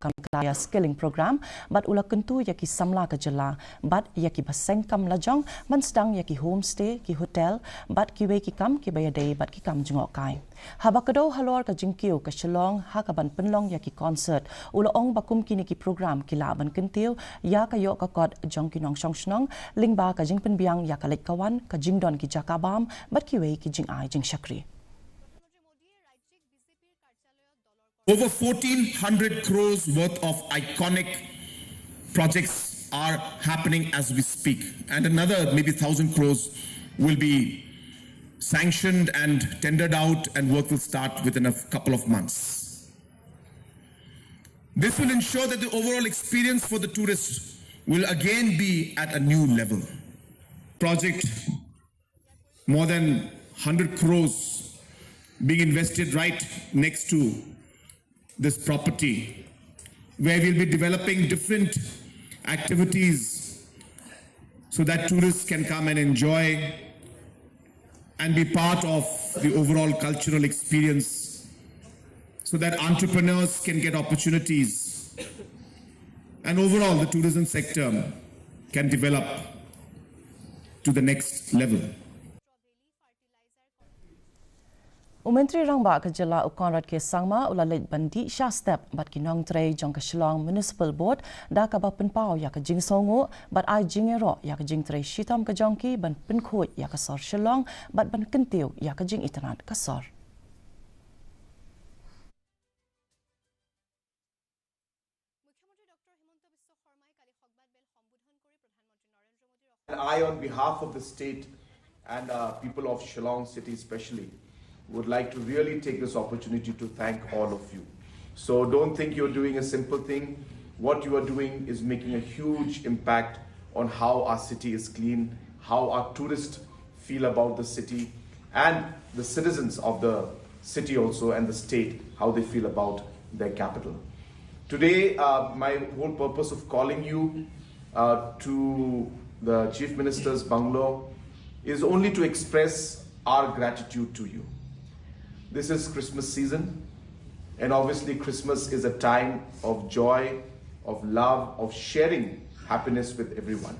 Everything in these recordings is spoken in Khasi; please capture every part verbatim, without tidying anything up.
kam ka Skilling Program, bad u la kyntu ïa ki samla ka jylla bad ïa ki ba seng kam lajong ban sdang ïa ki homestay, ki hotel bad kiwei ki kam kiba ïadei bad ki kam jngohkai. Haba kdew halor ka jingkiew ka Shillong ha kaban pynlong ïa ki concert, u la ong ba kum kine ki program ki lah ban kyntiew ïa ka ïoh ka kot jong ki nongshong shnong lyngba ka jingpynbiang ïa ka leit ka wan, ka jingdon ki jaka bam bad kiwei ki jingai jingshakri. Over fourteen hundred crores worth of iconic projects are happening as we speak, and another maybe thousand crores will be sanctioned and tendered out, and work will start within a couple of months. This will ensure that the overall experience for the tourists will again be at a new level. Project more than hundred crores being invested right next to this property, where we'll be developing different activities so that tourists can come and enjoy and be part of the overall cultural experience, so that entrepreneurs can get opportunities and overall the tourism sector can develop to the next level. U Myntri Rangbah ka jylla u Conrad K Sangma u la leit ban dih shah step bad ki nongtrei jong ka Shillong Municipal Board da kaba pynpaw ïa ka jingsngewnguh bad ai jingïaroh ïa ka jingtrei shitom ka jong ki ban pynkhuid ïa ka sor Shillong bad ban kyntiew ïa ka jingitynnad ka sor. And I, on behalf of the state and uh, people of Shillong City especially, would like to really take this opportunity to thank all of you. So don't think you're doing a simple thing. What you are doing is making a huge impact on how our city is clean, how our tourists feel about the city, and the citizens of the city also and the state, how they feel about their capital. Today, uh, my whole purpose of calling you uh, to the Chief Minister's bungalow is only to express our gratitude to you. This is Christmas season, and obviously, Christmas is a time of joy, of love, of sharing happiness with everyone.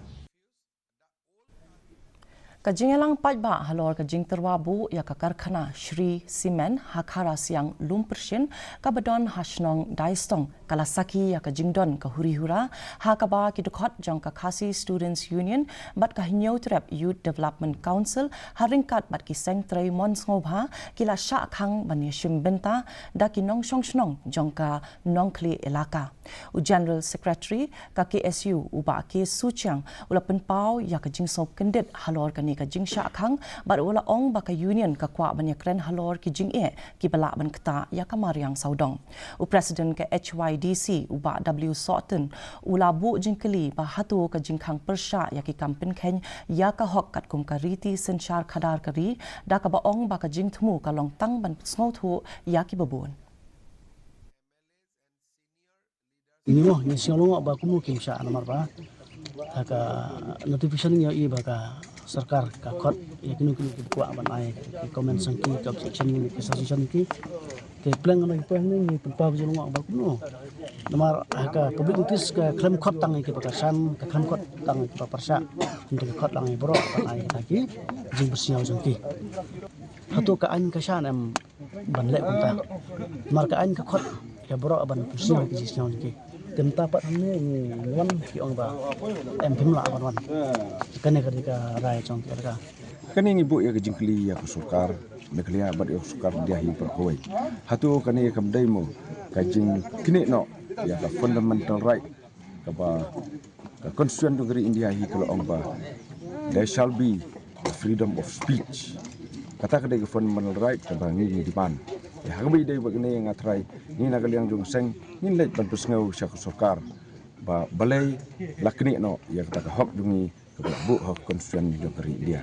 Ka jingïalang paidbah halor ka jingtyrwa buh ïa ka karkhana Shree Cement ha Khara Siang Lumpyrshin kaba don ha shnong Daistong ka la sakhi ïa ka jingdon ka huri hura ha kaba ki dkhot jong ka Khasi Students Union bad ka Hynñiewtrep Youth Development Council ha ryngkat bad ki seng trei mon sngewbha ki la shah khang ban ïashim bynta da ki nongshong shnong jong ka Nongkhlieh Elaka. U General Secretary ka K S U u Bah K Suchiang u la pynpaw ïa ka jingsngewkyndit halor kane ka jingshah khang bad u la ong ba ka Union ka kwah ban ïakren halor ki jingeh kiba lah ban ktah ïa ka mariang sawdong. U President ka H Y D C u Bah W Sohtun u la buh jingkylli ba hato ka jingkhang pyrshah ïa ki kam pynkheiñ ïa ka hok katkum ka riti synshar khadar ka ri da kaba ong ba ka jingthmu ka long tang ban pynsngewthuh ïa kiba bun. Ngi mo ngi sngewlyngngoh ba kumno kim shah namar ba ha ka notification ngi ïohi ba ka sorkar ka khot ïa kino kino ki kwah ban ai ki comment sangki ka objection ngi ki suggestion ki. Te pleng ngi pynpaw ngi pynpaw ki sngewlyngngoh ba kumno namar ha ka public notice ka khlem khot tang ïa ki ba kyrshan ka khlem khot tang ïa ki ba pyrshah. Te ka khot lang ïa baroh ban ai kita ki jingpyrsngew jong ki. Hato ka aiñ ka shah ne em ban leh kumta. Namar ka aiñ ka khot ïa baroh ban pynsngew ki jingsngew jong ki. Te mynta pat hangne ngi wan ki ong ba em phim lah ban wan. Kane ka dei ka rai jong ki ka. Kane ngi buh ïa ka jingkylli ïa ka sorkar Meghalaya bad ïa ka sorkar India hi baroh kawei. Hato kane kam dei mo ka jingknieh noh ïa ka fundamental right kaba ka constitution jong ka ri India hi ka la ong ba there shall be freedom of speech. Kata ka dei ka fundamental right kaba ngi ngi demand. Ïa ha kaba ïadei bad kane nga tharai ngi na ka liang jong ka seng ngin leit ban pynsngew sha ka sorkar ba balei la knieh noh ïa kata ka hok jong ngi kaba la buh ha ka constitution jong ka ri India.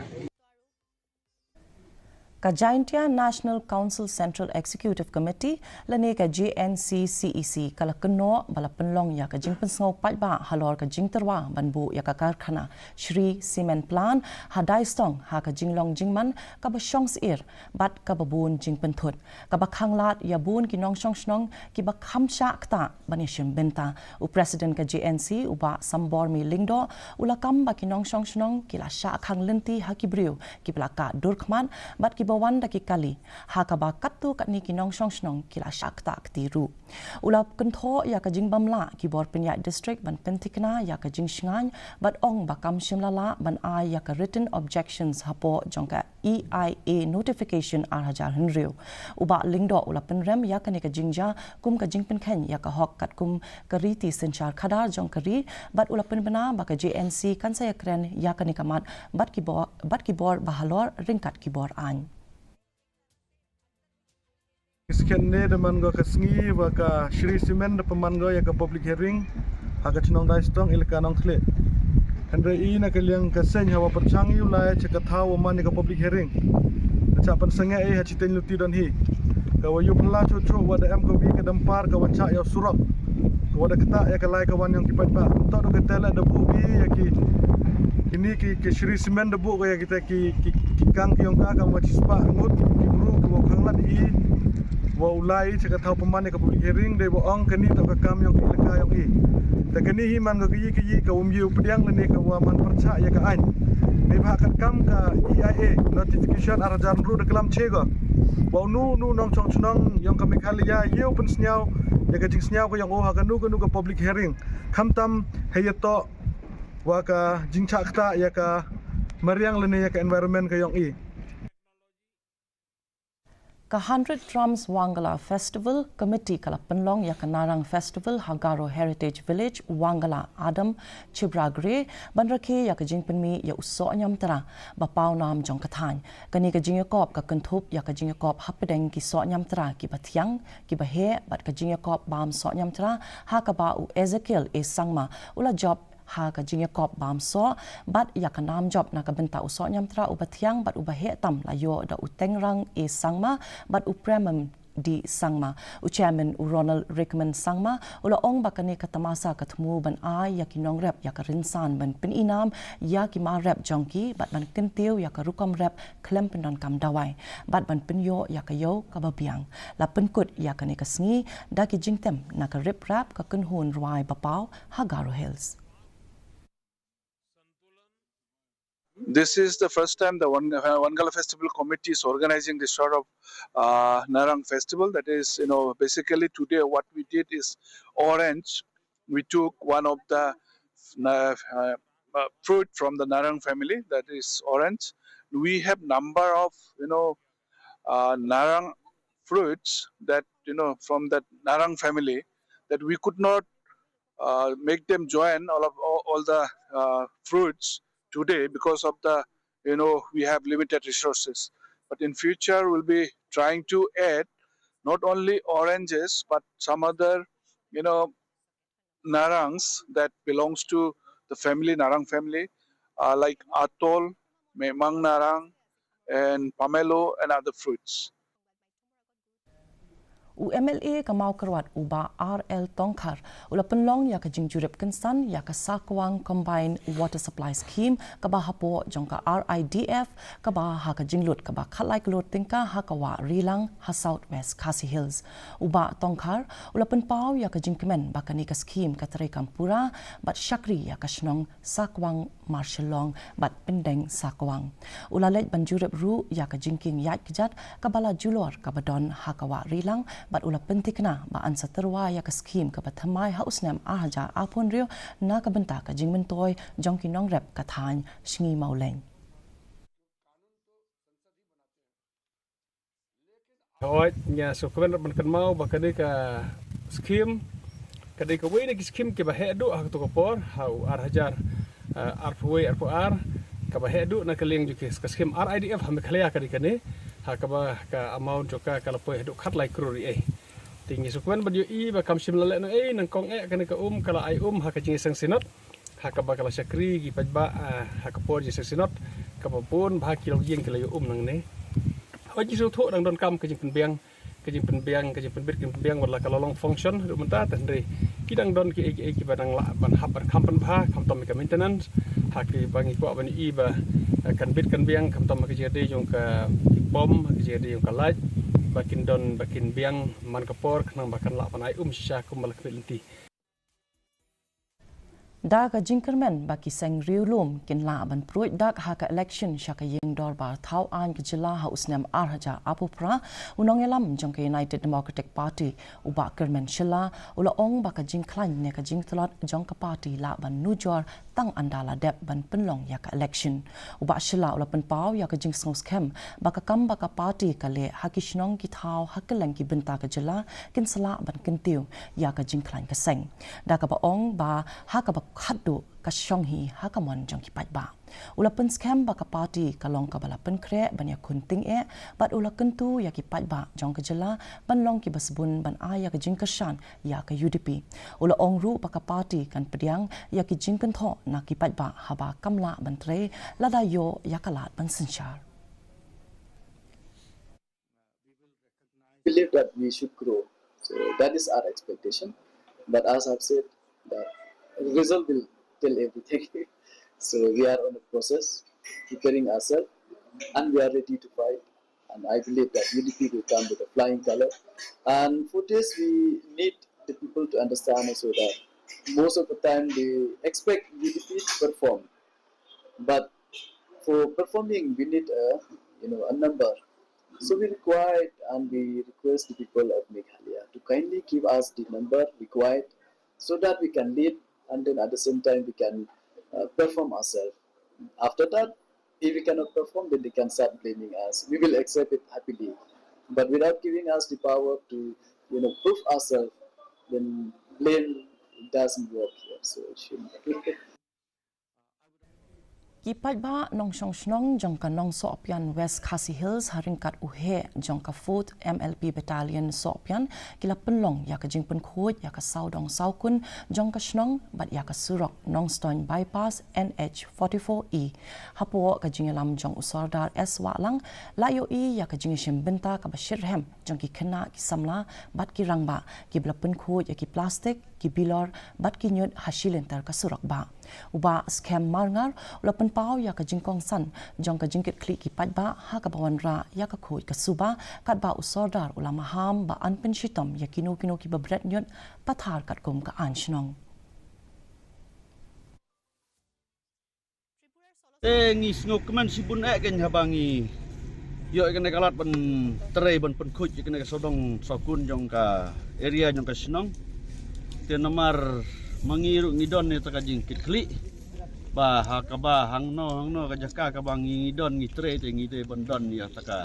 Ka Jaintia National Council Central Executive Committee, lane ka J N C C E C, ka la kynnoh ba la pynlong ïa ka jingpynsngew paidbah halor ka jingtyrwa ban buh ïa ka karkhana Shree Cement Plant ha Daistong, ha ka jinglong jingman kaba shong syier bad kaba bun jingpynthut, kaba khanglad ïa bun ki nongshong shnong kiba kham shah ktah ban ïashim bynta. U President ka J N C, u Bah Sambormi Lyngdoh, u la kam ba ki nongshong shnong ki la shah khang lynti ha ki briew kiba la kah dur khmat bad kiba wan da ki kali, ha kaba katto katne ki nongshong shnong ki la shah ktah kti ruh. U la kynthoh ïa ka jingbym lah ki bor pynïaid district ban pynthikna ïa ka jingshngaiñ bad ong ba kam shym la lah ban ai ïa ka written objections hapoh jong ka E I A notification ar hajar hynriew. U Bah Lyngdoh u la pynrem ïa kane ka jingjia kum ka jingpynkheiñ ïa ka hok katkum ka riti synshar khadar jong ka ri, bad u la pynbna ba ka J N C kan sa ïakren ïa kane ka mat bad ki bor, bad ki bor bahalor ryngkat ki bor aiñ. Ki skhem ne da man go ka sngi ba ka Shree Cement da pynman go ïa ka public hearing ha ka chnong Daistong, elaka Nongkhlieh. Hynrei i na ka liang ka seng ha wa pyrshang i u lai cha ka thaw wa man ïa ka public hearing, da chah pynsangeh i ha chiteng luti don hi. Ka wa ïu phylla chuh chuh wa da em ka wi ka dampar ka wa chah ïa u surok, ka wa da ktah ïa ka lai ka wan yong ki paidbah. Toh da ka tele da buh i ïa ki, kini ki, ki Shree Cement da buh ka ïa kita ki, ki, ki kang ki yong ka, ka wa chispah ngut ki bru ki wa khanglad i wa u lai cha ka thaw pynman ïa ka public hearing, dei wa ong kani toh ka kam yong ki elaka yong i. Te kani hi man ka, ka yi, ka yi ka um yi u pdiang lane ka wa man pyrshah ïa ka aiñ. Dei ba ka kam ka E I A notification ar hajar hynriew da klam che ka wa u nu nu nongshong shnong yong ka Meghalaya ïa u pynsngew ïa ka jingsngew ka yong u ha kanu kanu ka public hearing, khamtam ha ïa toh wa ka jingchah ktah ïa ka mariang lane ïa ka environment ka yong i. Ka Hundred Drums Wangala Festival Committee ka la pynlong ïa ka Narang Festival ha Garo Heritage Village, Wangala, Adam Chibragre, ban rakhe ïa ka jingpynmih ïa u soh ñiamtra ba paw nam jong ka thaiñ. Kane ka jingïakop ka kynthup ïa ka jingïakop hapdeng ki soh ñiamtra kiba thiang, kiba heh, bad ka jingïakop bam soh ñiamtra ha kaba u Ezekiel A Sangma u la jop ha ka jingïakop bam soh, bad ïa ka nam jop na ka bynta u soh ñiamtra uba thiang bad uba heh tam la ïoh da u Tengrang A Sangma bad u Premam D Sangma. U Chairman u Ronald Rickman Sangma u la ong ba kane ka tamasa ka thmu ban ai ïa ki nongrep ïa ka rynsan ban pyni nam ïa ki mar rep jong ki bad ban kyntiew ïa ka rukom rep khlem pyndonkam dawai bad ban pynïoh ïa ka ïew kaba biang. La pynkut ïa kane ka sngi da ki jingtem na ka rip rap ka kynhun rwai ba paw ha Garo Hills. This is the first time the Wan-, uh, Wangala Festival Committee is organizing this sort of, uh, Narang Festival. That is, you know, basically today what we did is orange. We took one of the, uh, uh, uh, fruit from the Narang family, that is orange. We have number of, you know, uh, Narang fruits that, you know, from that Narang family that we could not, uh, make them join all of, all, all the, uh, fruits today because of the, you know, we have limited resources. But in future, we'll be trying to add not only oranges, but some other, you know, Narangs that belongs to the family, Narang family, uh, like Atol, Memang Narang, and Pamelo, and other fruits. U M L A ka Mawkyrwat u Bah R L Tongkhar u la pynlong ïa ka jingjurip kynsan ïa ka Sakwang Combined Water Supply Scheme kaba hapoh jong ka R I D F, kaba ha ka jinglut kaba khatlai klur tyngka ha ka Wah Rilang ha South West Khasi Hills. U Bah Tongkhar u la pynpaw ïa ka jingkmen ba kane ka scheme ka treikam pura bad shakri ïa ka shnong Sakwang Marshallong bad Pyndeng Sakwang. U la leit ban jurip ruh ïa ka jingkieng ïaid kjat kaba la julor kaba don ha ka Wah Rilang bad u la pynthikna ba yn sa tyrwa ïa ka scheme kaba thymmai ha u snem ar hajar arphew hynriew na ka bynta ka jingmyntoi jong ki nongrep ka thaiñ Sngi Mawleng. Hooid, nga sngewkmen ban kynmaw ba kane ka scheme ka dei kawei na ki scheme kiba heh duh ha kato ka por, ha u ar hajar, eh, arphew wei, arphew ar, kaba heh duh na ka liang jong ki, ka scheme R I D F ha Meghalaya ka dei kane, ha kaba ka amount jong ka ka la poi haduh khatlai klur riei. Te nga sngewkmen ban ïohi ba kam shym la leh noh ei, nyngkong eh kane ka um ka la ai um ha ka jingïaseng synod. Ha kaba ka la shakri ki paidbah, ah, ha ka por jingïaseng synod, kaba bun bha ki longïing ki la ïoh um nangne. Ka jingsngewthuh dang donkam ka jingpynbiang, ka jingpynbiang, ka jingpynbit, ka jingpynbiang wat la ka la long function ruh mynta, te hynrei ki dang don kiei kiei kiba dang lah ban hap ban kham pynbha, khamtam ïa ka maintenance, ha kiba ngi kwah ban ïohi ba, eh, kan bit kan biang, khamtam ha ka jingïadei jong ka pom, ha ka jingïadei jong ka light, ba kin don, ba kin biang man ka por, khnang ba kan lah ban ai um shisha kumba la khmih lynti. Da ka jingkyrmen ba ki seng riewlum kin lah ban pruid dak ha ka election sha ka ïing dorbar thaw aiñ ka jylla ha u snem ar hajar arphew phra, u nongïalam jong ka United Democratic Party, u Bah Kyrmen Shylla, u la ong ba ka jingkhlaiñ ne ka jingtlot jong ka party lah ban nujor tang ynda la dep ban pynlong ïa ka election. U Bah Shylla u la pynpaw ïa ka jingsngewskhem ba ka kam ba ka party ka leh ha ki shnong ki thaw ha kylleng ki bynta ka jylla kin sa lah ban kyntiew ïa ka jingkhlaiñ ka seng, da kaba ong ba ha kaba khatduh ka shong hi ha ka mon jong ki paidbah. U la pynskhem ba ka party ka long kaba la pynkhreh ban ïakhun tyngeh, bad u la kyntu ïa ki paidbah jong ka jylla ban long kiba sbun ban ai ïa ka jingkyrshan ïa ka U D P. U la ong ruh ba ka party kan pdiang ïa ki jingkynthoh na ki paidbah haba kam lah ban trei lada ïoh ïa ka lad ban synshar. Believe that we should grow. So that is our expectation. But as I've said, the result will tell everything. So we are on a process, preparing ourselves, and we are ready to fight. And I believe that U D P will come with a flying color. And for this, we need the people to understand also that most of the time they expect U D P to perform. But for performing, we need a, you know, a number. So we require and we request the people of Meghalaya to kindly give us the number required so that we can lead, and then at the same time we can, uh, perform ourselves. After that, if we cannot perform, then they can start blaming us. We will accept it happily. But without giving us the power to, you know, prove ourselves, then blame doesn't work here. So it shouldn't. Ki paidbah nongshong shnong jong ka Nongsohpian, West Khasi Hills, ha ryngkat u heh jong ka Fourth M L P Battalion Sohpian, ki la pynlong ïa ka jingpynkhuid ïa ka sawdong sawkun jong ka shnong bad ïa ka surok Nongstoiñ Bypass N H forty-four E. Hapoh ka jingïalam jong u Sordar S Wahlang, la ïohi ïa ka jingïashim bynta kaba shitrhem jong ki khynnah ki samla bad ki rangbah, kiba la pynkhuid ïa ki plastik, ki bilor bad ki ñiut ha shi lynter ka surok bah. U Bah Skhem Marngar u la pynpaw ïa ka jingkongsan jong ka jingkitkhlieh ki paidbah ha kaba wanrah ïa ka khuid ka suba, katba u Sordar u la maham ba yn pynshitom ïa kino kino kiba bret ñiut pathar katkum ka aiñ shnong. Te ngi sngewkmen shibun eh kein haba ngi ïoh ïa kane ka lad ban trei ban pynkhuid ïa kane ka sawdong sawkun jong ka area jong ka shnong. Te namar ma ngi ruh ngi don ïa kata ka jingkitkhlieh ba ha kaba hangno hangno ka jaka kaba ngi don ngi trei te ngi dei ban don ïa kata ka,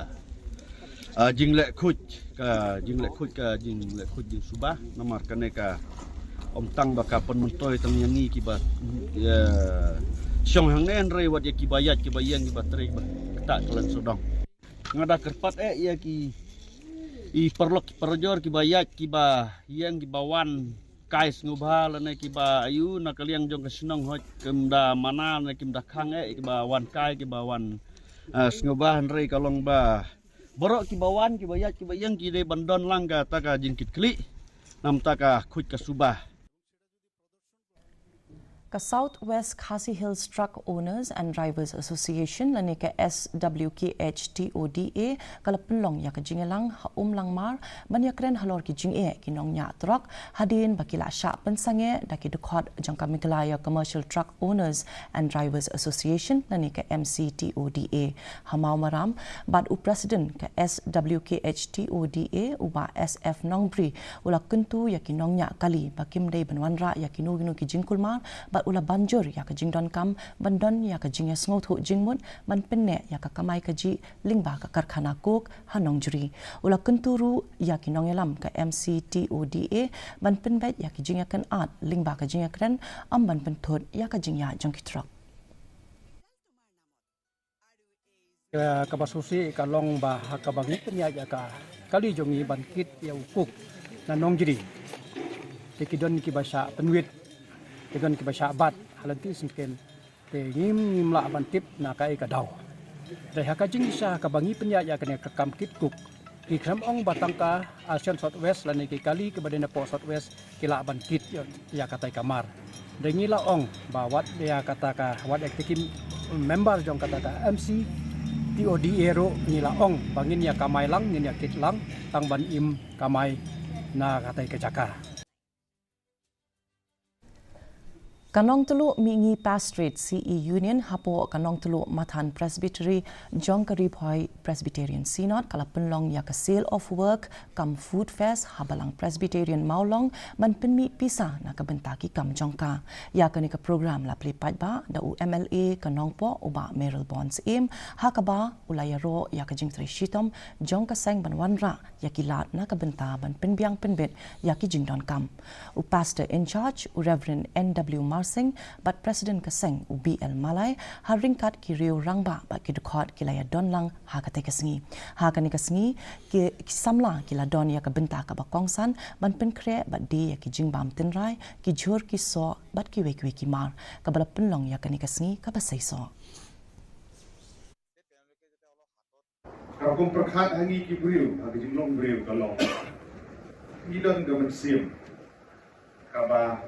ah, jingleh khuid, ka jingleh khuid, ka jingleh khuid jingsuba. Namar kane ka ym tang ba ka pynmyntoi tang ïa ngi kiba, ïa, shong hangne hynrei wat ïa kiba ïaid kiba ïeng kiba trei kiba ktah kylleng sawdong. Nga da kyrpad eh ïa ki, i paralok ki parajor kiba ïaid kiba ïeng kiba wan kai sngewbha lane kiba aiu na ka liang jong ka shnong hooid kim da mana ne kim da khang eh kiba wan kai kiba wan, ah, sngewbha hynrei ka long ba baroh kiba wan kiba ïaid kiba ïeng ki dei ban don lang kata ka jingkitkhlieh namar kata ka khuid ka suba. Ka South West Khasi Hills Truck Owners and Drivers Association lane ka S W K H T O D A ka la pynlong ïa ka jingïalang ha Umlangmar ban ïakren halor ki jingeh ki nongñiah trok hadien ba ki la shah pynsangeh da ki dkhot jong ka Meghalaya Commercial Truck Owners and Drivers Association lane ka M C T O D A ha Mawmaram, bad u President ka S W K H T O D A u Bah S F Nongbri u la kyntu ïa ki nongñiah kali ba kim dei ban wanrah ïa kino kino ki jingkulmar, bad u la ban jur ïa ka jingdonkam ban don ïa ka jingïasngewthuh jingmut ban pynneh ïa ka kamai kajih lyngba ka karkhana coke ha Nongjri. U la kyntu ruh ïa ki nongïalam ka M C T O D A ban pynbeit ïa ki jingïakynad lyngba ka jingïakren, ym ban pynthut ïa ka jingïaid jong ki trok. Ka, kaba sngewsih ka long ba ha kaba ngi pynïaid ïa ka kali jong ngi ban kit ïa u coke na Nongjri. Te ki don kiba shah pynwit, ki don kiba shah bat ha lynti syngkien. Te ngim, ngim lah ban tip na kaei ka daw. Dei ha ka jingshisha ha kaba ngi pynïaid ïa kane ka kam kit cook, ngi khlem ong ba tang ka Asian South West lane ki kali kiba dei na poh South West ki lah ban kit ïa, ïa katai ka mar. Dei ngi la ong ba wat ïa kata ka, wat ïa ki member jong kata ka M C T O D A ruh ngi la ong ba ngin ïa kamai lang, ngin ïa kit lang tang ban im kamai na katai ka jaka. Ka Nongtluh Mihngi Pastorate C E Union hapoh ka Nongtluh Mathan Presbytery jong ka Ri Bhoi Presbyterian Synod ka la pynlong ïa ka Sale of Work cum Food Fest ha Balang Presbyterian Mawlong ban pynmih pisa na ka bynta ki kam jong ka. Ïa kane ka program la plie paidbah da u M L A ka Nongpoh u Bah Mayralborn Syiem ha kaba u la ïaroh ïa ka jingtrei shitom jong ka seng ban wanrah ïa ki lad na ka bynta ban pynbiang pynbit ïa ki jingdonkam. U Pastor in charge, u Reverend N W Marsing, bad President ka seng, u B L Malai, ha ryngkat ki riew rangbah bad ki dkhot ki la ïadon lang ha katei ka sngi. Ha kane ka sngi, ki, ki samla ki la don ïa ka bynta kaba kongsan ban pynkhreh bad die ïa ki jingbam tynrai, ki jhur ki soh bad kiwei kiwei ki mar, kaba la pynlong ïa kane ka sngi kaba seisoh. Ka rukom pyrkhat ha ngi ki briew, ha ka jinglong briew ka long, ngi don ka mynsiem kaba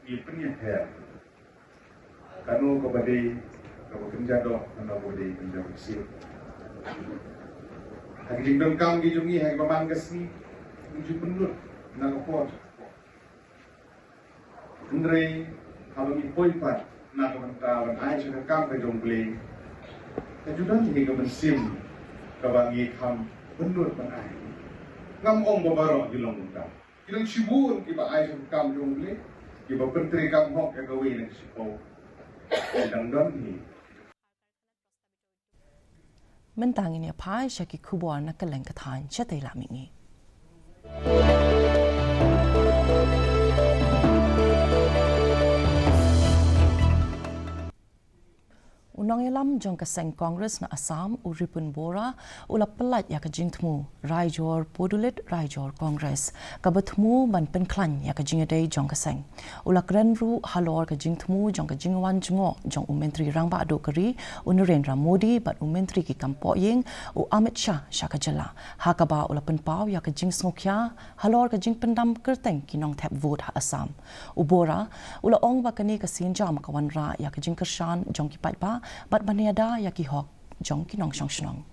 ngi pynïapher. Kano kaba dei kaba kynja doh, kano kaba dei kynja mynsiem. Ha ka jingdonkam ka jong ngi ha kaba man ka sngi, ngi ju pynlut na ka por. Hynrei haba ngi poi pat na ka bynta ban ai sha ka kam ka jong U Blei, ka ju don hi ka mynsiem kaba ngi kham pynlut ban ai. Ngam ong ba baroh ki long kumta. Ki don shibun kiba ai sha ka kam jong U Blei, kiba pyntreikam hok ïa kawei na ka shiphew. Ki dang don hi. Mynta ngin ïa phai sha ki khubor na kylleng ka thaiñ, shatei la mihngi. U nongïalam jong ka seng Congress na Assam, u Ripun Bora, u la pyllait ïa ka jingthmu Raijor Podulit, Raijor Congress, kaba thmu ban pynkhlaiñ ïa ka jingïadei jong ka seng. U la kren ruh halor ka jingthmu jong ka jingwan jngoh jong u Myntri Rangbah Duh ka ri, u Narendra Modi, bad u Myntri ki kam pohïing, u Amit Shah, sha ka jylla, ha kaba u la pynpaw ïa ka jingsngewkhia halor ka jingpyndam kyrteng ki nongthep vote ha Assam. U Bora u la ong ba kane ka sienjam ka wanrah ïa ka jingkyrshan jong ki paidbah bad ban ïada ïa ki hok jong ki nongshong shnong.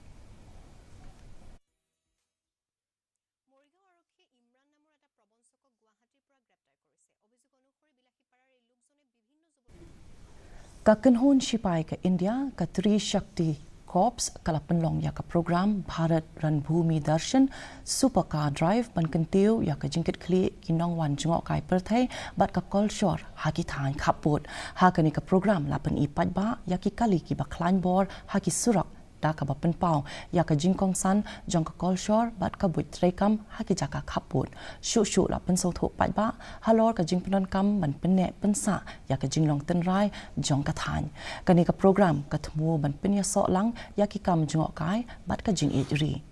Ka kynhun shipai ka India, ka Tri Shakti Corps, ka la pynlong ïa ka program Bharat Ranbhoomi Darshan Super Car Drive ban kyntiew ïa ka jingkitkhlieh ki nongwan jngohkai pyrthei bad ka kolshor ha ki thaiñ khappud. Ha kane ka program la pyni paidbah ïa ki kali kiba khlaiñ bor ha ki surok, da kaba pynpaw ïa ka jingkongsan jong ka kolshor bad ka buit treikam ha ki jaka khappud. Shuh shuh la pynsngewthuh paidbah halor ka jingpyndonkam ban pynneh pynsah ïa ka jinglong tynrai jong ka thaiñ. Kane ka program ka thmu ban pynïasoh lang ïa ki kam jngohkai bad ka jingïeit ri.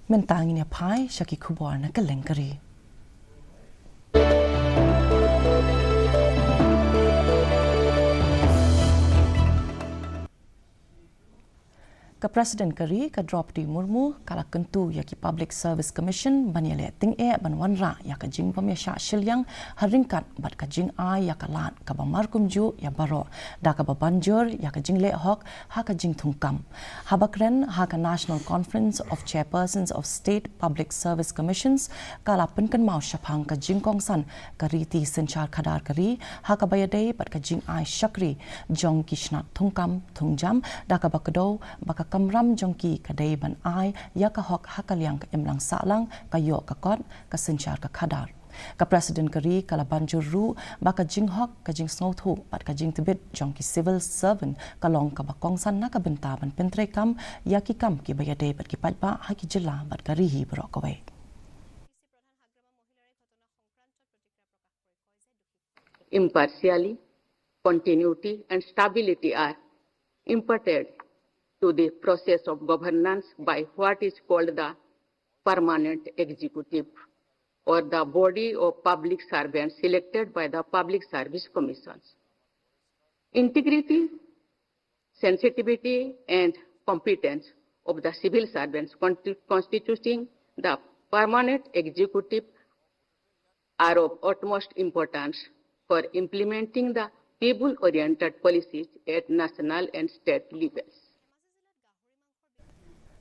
Mynta ngin ïa phai sha ki khubor na kylleng ka ri. Ka President ka ri, ka Droupadi Murmu, ka la kyntu ïa ki Public Service Commission ban ïaleh tyngeh ban wanrah ïa ka jingbym ïashah shiliang ha ryngkat bad ka jingai ïa ka lad kaba markumjuh ïa baroh, da kaba ban jur ïa ka jingleh hok ha ka jingthungkam. Haba kren ha ka National Conference of Chairpersons of State Public Service Commissions, ka la pynkynmaw shaphang ka jingkongsan ka riti synshar khadar ka ri ha kaba ïadei bad ka jingai shakri jong ki shnat thungkam thungjam, da kaba kdew ba ka kamram jong ki ka dei ban ai ïa ka hok ha ka liang ka imlang sahlang, ka ïoh ka kot, ka synshar ka khadar. Ka President ka ri ka la ban jur ruh ba ka jinghok, ka jingsngewthuh bad ka jingtbit jong ki civil servant ka long kaba kongsan na ka bynta ban pyntreikam ïa ki kam kiba ïadei bad ki paidbah ha ki jylla bad ka ri hi baroh kawei. Impartially, continuity and stability are imparted to the process of governance by what is called the permanent executive or the body of public servants selected by the Public Service Commissions. Integrity, sensitivity and competence of the civil servants consti-, constituting the permanent executive are of utmost importance for implementing the people-oriented policies at national and state levels.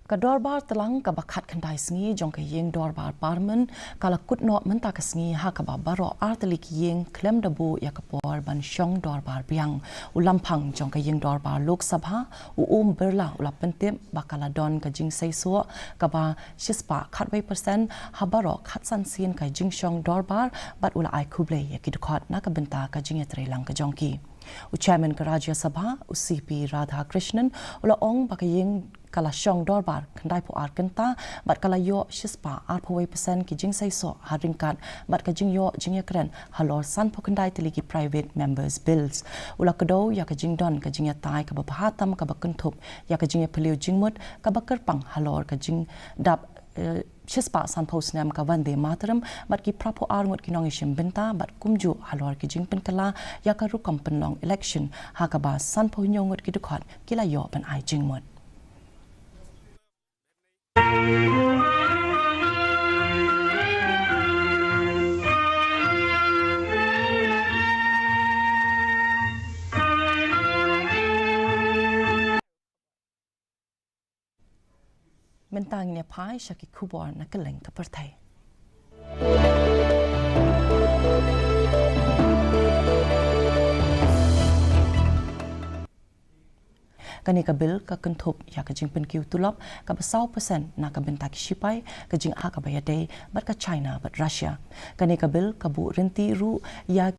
Ka dorbar tlang kaba khatkhyndai sngi jong ka ïing dorbar Parliament ka la kut noh mynta ka sngi ha kaba baroh artylli ki ïing khlem da buh ïa ka por ban shong dorbar biang. U lamphang jong ka ïing dorbar Lok Sabha, u Om Birla, u la pyntip ba ka la don ka jingseisoh kaba shispah khatwei percent ha baroh khatsan sien ka jingshong dorbar bad u la ai khublei ïa ki dkhot na ka bynta ka jingïatreilang ka jong ki. U Chairman ka Rajya Sabha, u C P Radhakrishnan, u la ong ba ka ïing ka la shong dorbar khyndaiphew ar kynta bad ka la ïoh shispah arphew wei percent ki jingseisoh ha ryngkat bad ka jingïoh jingïakren halor sanphew khyndai tylli ki private members bills. U la kdew ïa ka jingdon ka jingïatai kaba bha tam kaba kynthup ïa ka jingïaphylliew jingmut kaba kyrpang halor ka jingdap, eh, shispah sanphew snem ka Vande Mataram bad ki phraphew ar ngut ki nongïashim bynta bad kumjuh halor ki jingpynkylla ïa ka rukom pynlong election ha kaba sanphew hynñiew ngut ki dkhot ki la ïoh ban ai jingmut. Mynta ngin ïa phai sha ki khubor na kylleng ka pyrthei. Kane ka bill ka kynthup ïa ka jingpynkiew tulop kaba saw percent na ka bynta ki shipai, ka jingah kaba ïadei bad ka China bad Russia. Kane ka bill ka buh rynti ruh ïa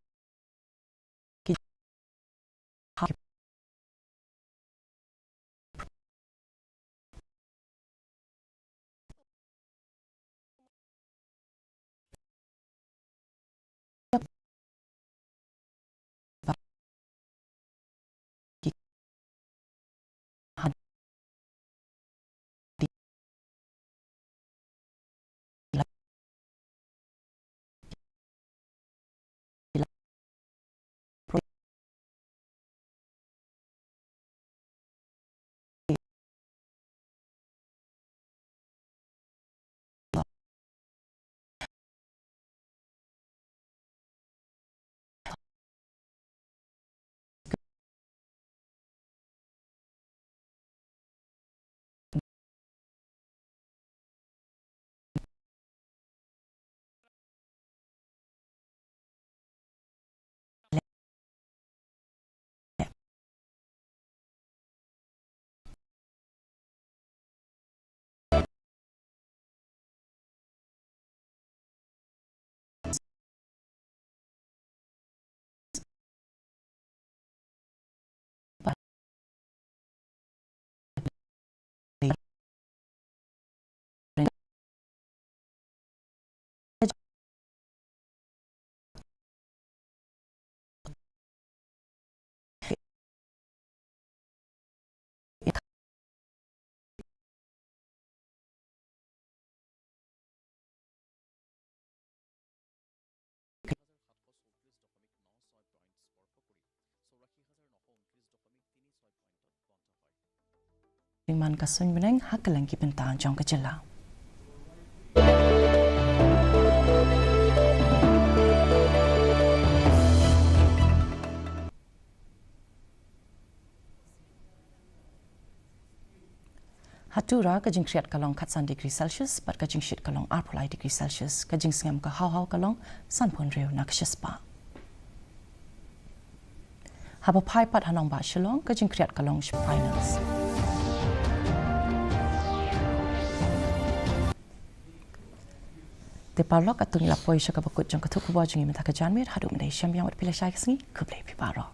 Jingman ka suiñ bneng ha kylleng ki bynta jong ka jylla. Ha Tura ka jingkhriat ka long khatsan degree Celsius bad ka jingshit ka long arphew lai degree Celsius, ka jingsngem ka haw haw ka long sanphew hynriew na ka shispah. Haba phai pat ha nongbah Shillong ka jingkhriat ka long shiphew nang. Te paralok, katto ngi la poi sha kaba kut jong ka thup khubor jong ngi mynta ka janmiet. Haduh mynta shem biang wat phi lashai ka sngi, khublei phi baroh.